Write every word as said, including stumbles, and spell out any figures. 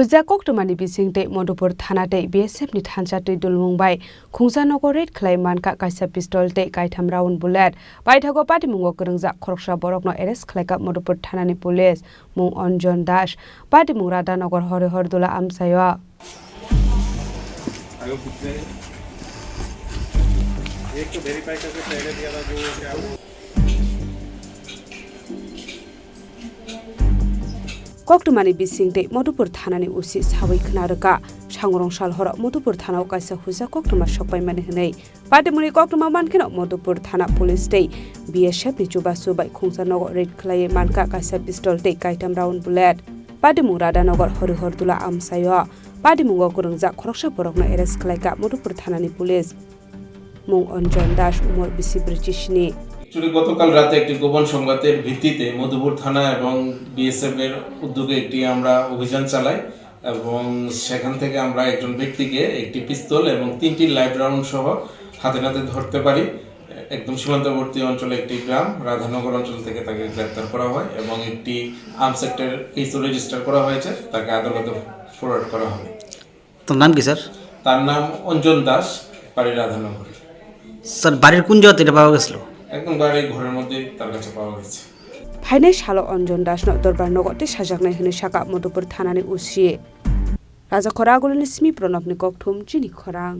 Hujak koktwmani bising tei Madhupur thana tei B S F ni thansa twi dulmung bai khungsa nogo raid khlai mankha kaisa pistol tei kaitham round bullet. Paithago patimungo kwrwngjak khoroksa borokno arrest khlaikha Madhupur thanani police, mung Anjan Das, patimung Radhanagar Harihardula amchaio. Koktwmani bising tei Madhupur thanani O C sawi khna rwkha, sangrong sal horo Madhupur thanao kaisa hujak koktwma sokpaimani hwnwi. Patimungni koktwma mankheno Madhupur thana police tei B S F ni chubachu bai khungsa nogo raid khlaiwi mankha kaisa pistol tei kaitham round bullet. Patimung Radhanagar Harihardula amchaio. Patimungo kwrwngjak khoroksa borokno arrest khlaikha Madhupur thanani police. Mung Anjan Das, umor bisi brwi chisni. Actually, গতকাল রাতে একটি গোপন সংবাদের ভিত্তিতে মধুপুর থানা এবং বিএসএফ এর উদ্যোগে একটি আমরা অভিযান চালাই এবং সেখান থেকে আমরা একজন ব্যক্তিকে একটি পিস্তল এবং তিনটি লাইভ রাউন্ড সহ হাতে নাতে ধরতে পারি। একদম সীমান্তবর্তী অঞ্চলে একটি গ্রাম রাধানগর অঞ্চল থেকে তাকে গ্রেপ্তার করা হয় এবং একটি আর্মস অ্যাক্টের কেসও রেজিস্টার করা হয়েছে, তাকে আদালতে ফরওয়ার্ড করা হবে। তার নাম কি, স্যার? তার নাম অঞ্জন দাস, বাড়ি রাধানগর। স্যার, বাড়ির কোন জায়গাতে এটা পাওয়া গেছিল? একদম বাড়ির ঘরের মধ্যেই তার কাছে পাওয়া গেছে। Phainai salo Anjan Dasno dorbar nogo tei sajaknai hwnwi sakha Madhupur thanani O C. Raja Khoragulini simi Pranabni kokthum chini khorang.